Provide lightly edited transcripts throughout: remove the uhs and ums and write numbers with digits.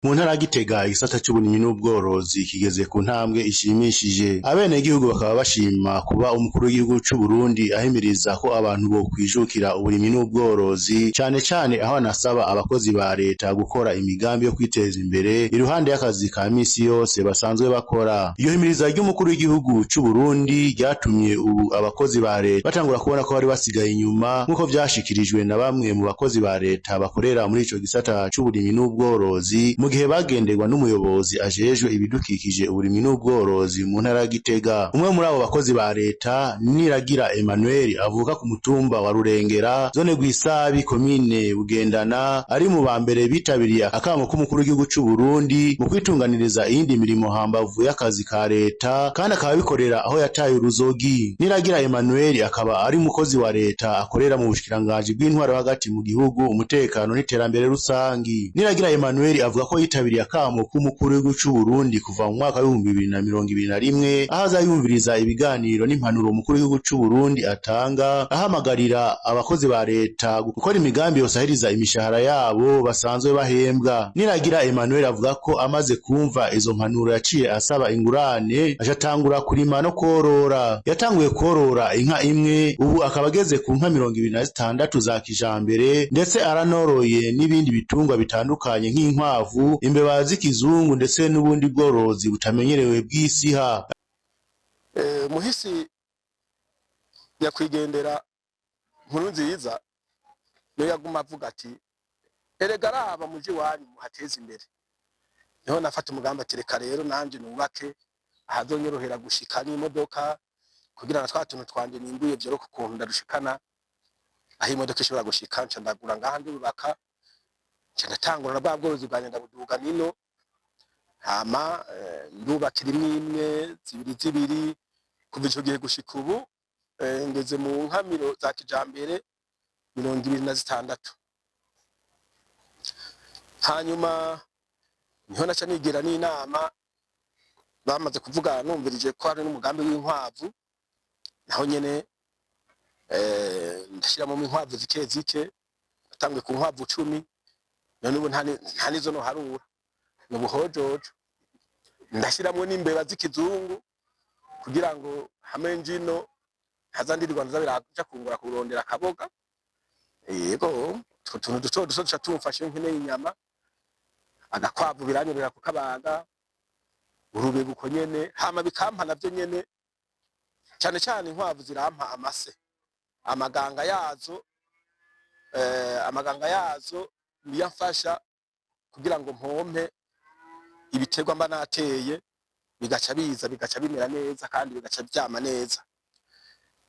Mu ntara ya Gitega, igisata c'uburimyi n'ubworozi kigeze ku ntambwe ishimishije. Abenegihugu bakaba bashima kuba umukuru w'igihugu c'Uburundi ahimiriza ko abantu bokwijukira uburimyi n'ubworozi, cane cane aho anasaba abakozi ba leta gukora imigambi yo kwiteza imbere iruhande y'akazi ka misi yose basanzwe bakora. Iyo himiriza ry'umukuru w'igihugu c'Uburundi ryatumye ubu abakozi ba leta batangura kubona ko bari basigaye inyuma, nk'uko vyashikirijwe na bamwe mu bakozi ba leta bakorera muri ico gisata c'uburimyi n'ubworozi, mu gihe bagenderwa n'umuyobozi ajejwe ibidukikije, uburimyi n'ubworozi mu ntara ya Gitega. Umwe muri abo bakozi ba leta, Niragira Emmanuel, avuka ku mutumba wa Rurengera, zone Rwisabi, komine Bugendana, ari mu ba mbere bitabiriye akamo k'umukuru w'igihugu c'Uburundi mu kwitunganiriza iyindi mirimo hambavu y'akazi ka leta, kandi akaba abikorera aho yataye uruzogi. Niragira Emmanuel akaba ari umukozi wa leta akorera mu bushikiranganji bw'intwaro hagati mu gihugu, umutekano n'iterambere rusangi. Niragira Emmanuel avuga ko yitabiriye akamo k'umukuru w'igihugu c'Uburundi kuva mu mwaka w'2021, aho aza yumviriza ibiganiro n'impanuro umukuru w'igihugu c'Uburundi atanga, ahamagarira abakozi ba leta gukora imigambi yosahiriza imishahara yabo basanzwe bahembwa. Niragira Emmanuel avuga ko amaze kumva izo mpanuro yaciye asaba ingurane, acatangura kurima no kworora. Yatanguye kworora inka imwe, ubu akaba ageze ku nka 26 za kijambere, ndetse aranoroye n'ibindi bitungwa bitandukanye nk'inkwavu, imbeba z'ikizungu, ndetse n'ubundi bworozi butamenyerewe bw'isiha. Muhisi nyakwigendera Nkurunziza niyo yaguma avuga ati: "Erega araba muji wanyu muhateze imbere." Niho nafata umugambi ati: "Reka rero nanje nubake ahazonyorohera gushika n'imodoka, kugira na twa tuntu twanje nimbuye vyoroka ukuntu ndadushikana aho imodoka ishobora gushika." Nca ndagura ngaha, ndubaka, nca ndatangura na bwa bworozi bwanje, ndabuduga nino, hama ndubakira imwe imwe, zibiri zibiri. Kuva ico gihe gushika ubu, ngeze mu nkamiro za kijambere 26. Hanyuma niho naca nigira n'inama, bamaze kuvuga, numvirije ko hari n'umugambi w'inkwavu, naho nyene ndashiramo inkwavu zike zike. Natanguye ku nkwavu 10, none ubu nta nizo noharura, ni ubuhojojo. Ndashiramwo n'imbeba z'ikizungu kugira ngo hamwe njino ntaza ndirirwa nza biraja kungura kurondera akaboga. Yego, utwo tuntu duto duto duca tumfasha iyo nkeneye inyama. Agakwavu biranyorera kukabaga, urubeba uko nyene, hama bikampa navyo nyene. Cane cane inkwavu zirampa amase, amaganga yazo, amaganga yazo niyo amfasha kugira ngo mpompe ibiterwa mba nateye, bigaca biza bigaca bimera neza kandi bigaca vyama neza.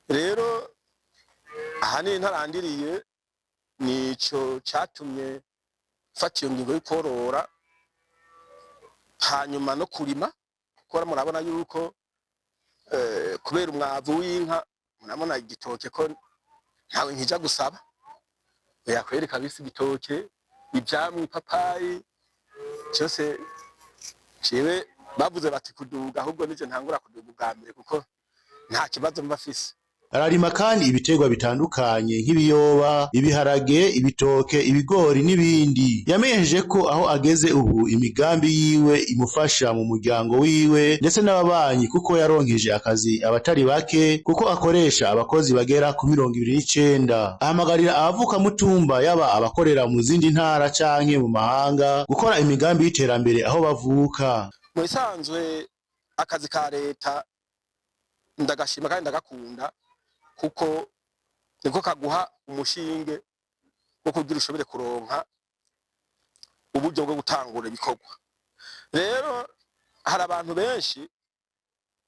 Rero ahanini ntarandiriye, nico catumye mfata iyo ngingo yo korora, hanyuma no kurima, kuko murabona yuko kubera umwavu w'inka, murabona igitoke ko ntawe nkija gusaba. Oya kweri kabisa, igitoke, ivyamwa, ipapayi, cyose jewe bavuze bati kuduga, ahubwo nije ntangura kuduga ubwa mbere, kuko nta kibazo mba fise. Ararima kandi ibiterwa bitandukanye nk'ibiyoba, ibiharage, ibitoke, ibigori n'ibindi. Yamenyesheje ko aho ageze ubu imigambi yiwe imufasha mu muryango wiwe ndetse n'ababanyi, kuko yaronkeje akazi abatari bake, kuko akoresha abakozi bagera ku 29. Ahamagarira abavuka mutumba, yaba abakorera mu zindi ntara canke mu mahanga, gukora imigambi y'iterambere aho bavuka. Mu bisanzwe akazi ka leta ndagashima kandi ndagakunda, kuko niko kaguha umushinge wo kugira ushobore kuronka uburyo bwo gutangura ibikorwa. Rero hari abantu benshi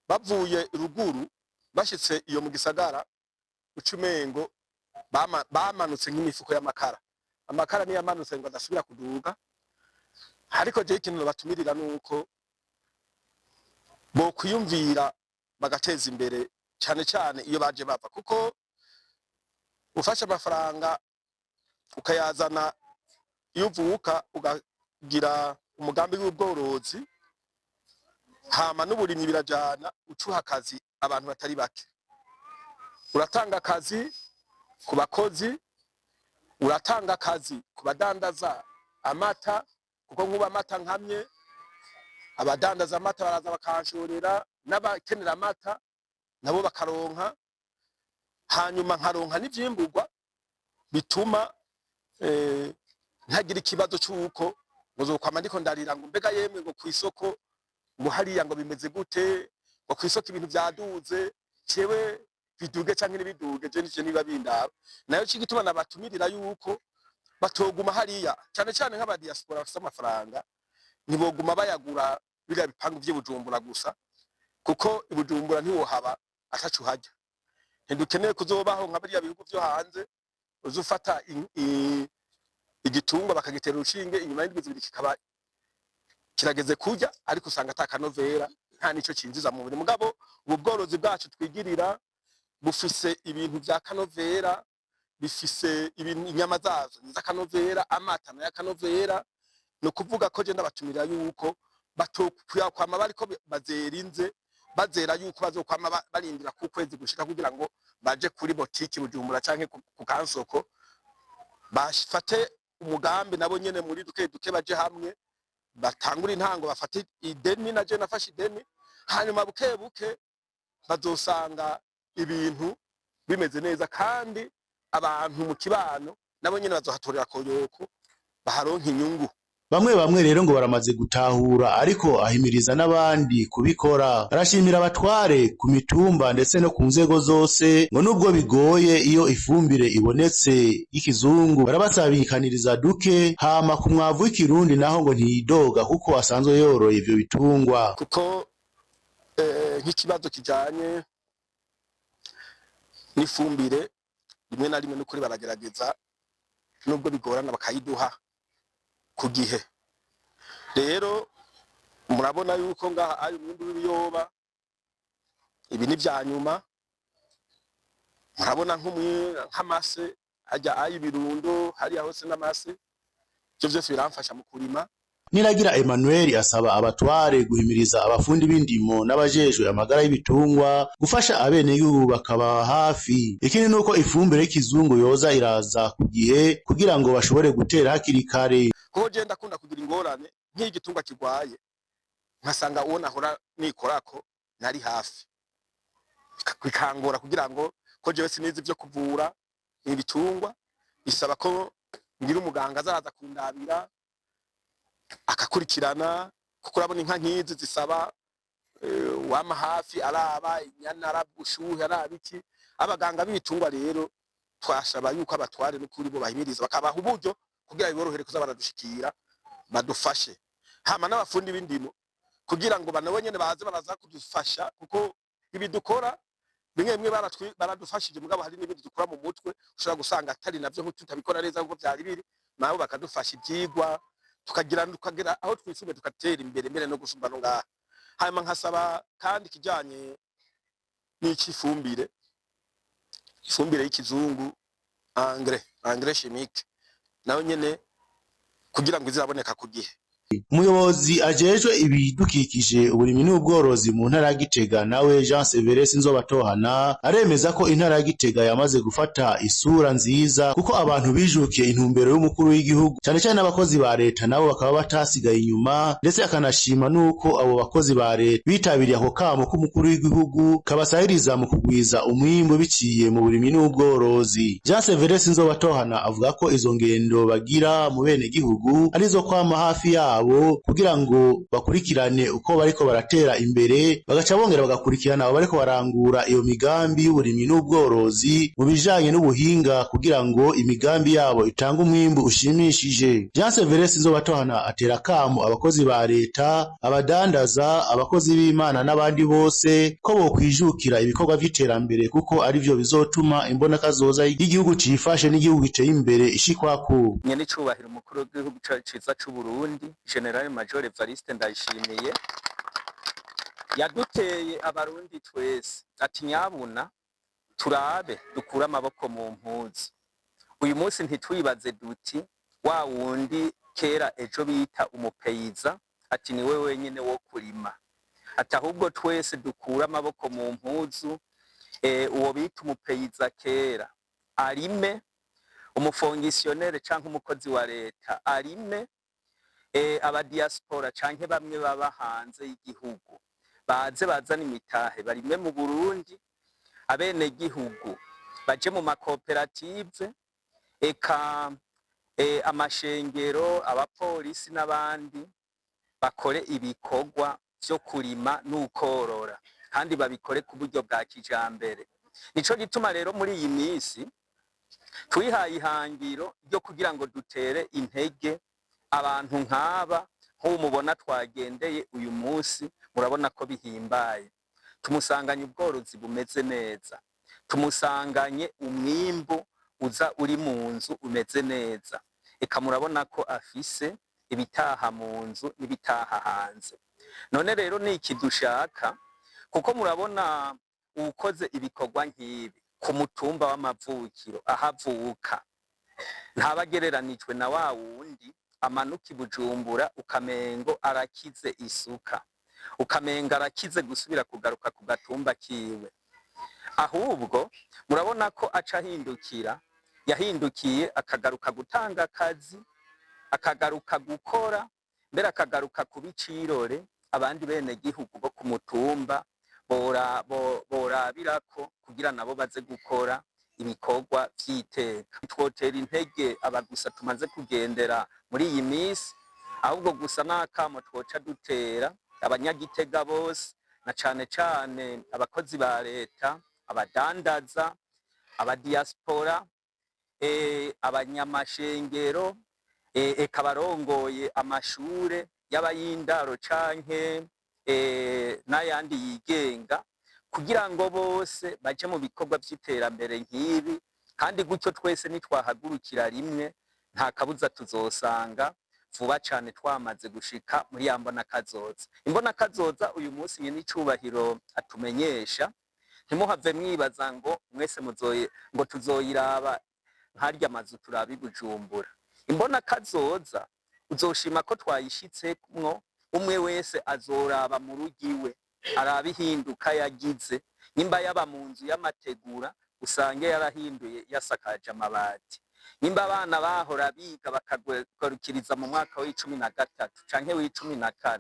bavuye ruguru bashitse iyo mu gisagara, uca umengo bamanutse nk'imifuko y'amakara. Amakara niyo yamanutse ngo adasubira kuduga. Ariko jewe ikintu batumirira nuko bokwiyumvira bagateza imbere cyane cyane iyo baje bava, kuko ufashe amafaranga ukayazana iyo uvuka, ukagira umugambi w'ubworozi hama n'uburimyi birajana, ucuha akazi abantu batari bake, uratanga akazi ku bakozi, uratanga akazi ku badandaza amata, Kuko nkuba amata nkamye, abadandaza amata baraza bakanshorera, n'abakenera amata nabo bakaronka, hanyuma nkaronka n'ivyimburwa bituma ntagira ikibazo c'uko ngo ndiko ndarira ngo mbega yemwe ngo kw'isoko ngo hariya ngo bimeze gute, ngo kw'isoko ibintu vyaduze, cewe biduge canke ntibiduge, je nivyo niba bindaba. Nayo c'igituma nabatumirira yuko batoguma hariya, cane cane nk'aba diaspora bafise amafaranga, ntiboguma bayagura biriya bipangu vy'i Bujumbura gusa, kuko i Bujumbura ntiwohaba ataco uharya. Ntidukeneye kuzobaho nka biriya bihugu vyo hanze, uzufata igitungwa bakagitera urushinge, inyuma y'indwi 2 kikaba kirageze kurya, ariko usanga ata kanovera, nta nico cinjiza mu mubiri. Mugabo ubu bworozi bwacu twigirira bufise ibintu vya kanovera, bifise ibintu, inyama zazo ni z'akanovera, amata nayo akanovera. Ni ukuvuga ko je ndabatumira yuko batokwama bariko bazerinze bazera yuko bazokwama barindira ku kwezi gushika kugira ngo baje kuri botiki Bujumbura canke ku kansoko, bafate umugambi nabo nyene muri duke duke, baje hamwe batangura intango, bafate ideni, naje nafashe ideni, hanyuma buke buke bazosanga ibintu bimeze neza, kandi abantu mu kibano nabo nyene bazohatorera koyoko, baharonka inyungu. Bamwe bamwe rero ngo baramaze gutahura, ariko ahimiriza n'abandi kubikora. Arashimira abatware ku mitumba ndetse no ku nzego zose, ngo nubwo bigoye, iyo ifumbire ibonetse y'ikizungu barabasabikaniriza duke, hama ku mwavu w'ikirundi naho ngo ntiyidoga kuko asanzwe yoroye ivyo bitungwa. Kuko nk'ikibazo kijanye n'ifumbire, rimwe na rimwe n'ukuri baragerageza nubwo bigorana bakayiduha ku gihe. Rero murabona yuko ngaha ari umwimbu w'ibiyoba, ibi ni vya nyuma. Murabona nk'amase ajya ay'ibirundo hariya hose n'amase, ivyo vyose biramfasha mu kurima. Niragira Emmanuel asaba abatware guhimiriza abafundi b'indimo n'abajejwe amagara y'ibitungwa gufasha abenegihugu bakaba hafi. Ikindi nuko ifumbire y'ikizungu yoza iraza ku gihe kugira ngo bashobore gutera hakiri kare. Kuko je ndakunda kugira ingorane nk'iyo igitungwa kirwaye, nkasanga uwo nahora nikorako nari hafi, bikangora kugira ngo ko jewe sinizi ivyo kuvura ibitungwa, bisaba ko ngira umuganga azaza kundabira akakurikirana, kuko urabona inka nk'izi zisaba wama hafi araba inyana, araba ubushuhe, araba iki. Abaganga b'ibitungwa rero twasaba yuko abatware n'ukuri bo bahimiriza bakabaha uburyo kugira biborohere kuza baradushikira badufashe, hama n'abafundi b'indimo kugira ngo banawe nyene baze baraza kudufasha, kuko ibi dukora bimwe bimwe baradufashije, mugabo hari n'ibindi dukora mu mutwe ushobora gusanga atari navyo, nko tutabikora neza nkuko vyari biri, nabo bakadufasha ivyigwa tukagira aho twisumbuye, tugatera imbere mbere no gusumba no ngaha. Hanyuma nkasaba kandi ikijanye n'ic'ifumbire, ifumbire y'ikizungu, engrais chimique, nayo nyene kugira ngo iziraboneka ku gihe. Umuyobozi ajejwe ibidukikije, uburimyi n'ubworozi mu ntara ya Gitega nawe, Jean Severe Sinzobatohana, aremeza ko intara ya Gitega yamaze gufata isura nziza, kuko abantu bijukiye intumbero y'umukuru w'igihugu, cyane cyane n'abakozi ba leta nabo bakaba batasigaye inyuma, ndetse akanashima nuko abo bakozi ba leta bitabiriye ako kamo k'umukuru w'igihugu kabasahiriza mu kugwiza umwimbu biciye mu burimyi n'ubworozi. Jean Severe Sinzobatohana avuga ko izo ngendo bagira mu bene gihugu arizo kwama hafi yabo kugira ngo bakurikirane uko bariko baratera imbere, bagaca bongera bagakurikirana abo bariko barangura iyo migambi y'uburimyi n'ubworozi mu bijanye n'ubuhinga, kugira ngo imigambi yabo itange umwimbu ushimishije. Jean Severe Sinzobatohana atera kamo abakozi ba leta, abadandaza, abakozi b'Imana n'abandi bose ko bokwijukira ibikorwa vy'iterambere, kuko arivyo bizotuma imbonakazoza y'igihugu cifashe n'igihugu giteye imbere ishikwako. Nyene icubahiro umukuru w'igihugu ciza c'u Burundi, General Major Evariste Ndayishimiye, yaduteye abarundi twese ati nyabuna turabe dukure amaboko mu mpuzu. Uyu munsi ntitwibaze duti wa wundi kera ejo bita umupeyiza ati niwe wenyene wo kurima, ati ahubwo twese dukure amaboko mu mpuzu, uwo bita umupeyiza kera arime, umufongisiyonere canke umukozi wa leta arime, Abadiaspora canke bamwe baba hanze y'igihugu baze bazana imitahe barime mu Burundi, abenegihugu baje mu makoperative, eka amashengero, abapolisi n'abandi bakore ibikorwa vyo kurima n'ukorora kandi babikore ku buryo bwa kijambere. Nico gituma rero muri iyi misi twihaye ihangiro ryo kugira ngo dutere intege abantu nk'aba, nk'ubu mubona twagendeye uyu munsi, murabona ko bihimbaye. Tumusanganye ubworozi bumeze neza, tumusanganye umwimbu uza uri mu nzu umeze neza, eka murabona ko afise ibitaha mu nzu n'ibitaha hanze. None rero ni iki dushaka? Kuko murabona uwukoze ibikorwa nk'ibi ku mutumba w'amavukiro aho avuka, ntaba agereranijwe na wa wundi amanuka i Bujumbura ukamengo arakize isuka, ukamengo arakize gusubira kugaruka ku gatumba kiwe. Ahubwo murabona ko aca ahindukira, yahindukiye akagaruka gutanga akazi, akagaruka gukora, mbere akagaruka kuba icirore abandi benegihugu bo ku mutumba borabirako kugira nabo baze gukora ibikorwa vy'iteka. Twotera intege aba gusa tumaze kugendera muri iyi misi, ahubwo gusa n'akamo twoca dutera abanyagitega bose, na cane cane abakozi ba leta, abadandaza, abadiaspora, abanyamashengero, eka abarongoye amashure y'abayindaro canke n'ayandi yigenga, kugira ngo bose baje mu bikorwa vy'iterambere nk'ibi. Kandi gutyo twese nitwahagurukira rimwe, nta kabuza tuzosanga vuba cane twamaze gushika muri ya mbona kazoza. Imbona kazoza uyu munsi nyene icubahiro atumenyesha, ntimuhave mwibaza ngo mwese muzoye ngo tuzoyiraba nkarya amazu turaba i Bujumbura. Imbona kazoza uzoshima ko twayishitsemwo, umwe wese azoraba mu rugo iwe, araba ihinduka yagize. Nimba yaba mu nzu y'amategura, usange yarahinduye yasakaje amabati. Nimba abana bahora biga bakagarukiriza mu mwaka w'13 canke w'14,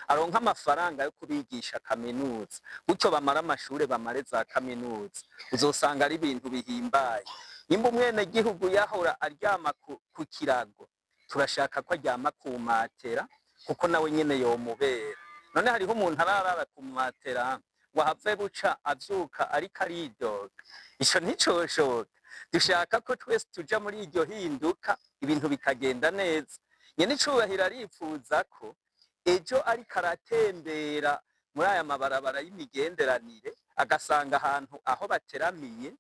aronka amafaranga yo kubigisha kaminuza, gutyo bamara amashure bamare za kaminuza, uzosanga ari ibintu bihimbaye. Nimba umwenegihugu yahora aryama ku kirago, turashaka ko aryama ku matera, kuko nawe nyene yomubera. None hariho umuntu ararara ku matera ngo ahave buca avyuka ariko aridoga? Ico nticoshoka. Dushaka ko twese tuja muri iryo hinduka, ibintu bikagenda neza. Nyene icubahiro aripfuza ko ejo ariko aratembera muri aya mabarabara y'imigenderanire, agasanga ahantu aho bateramiye.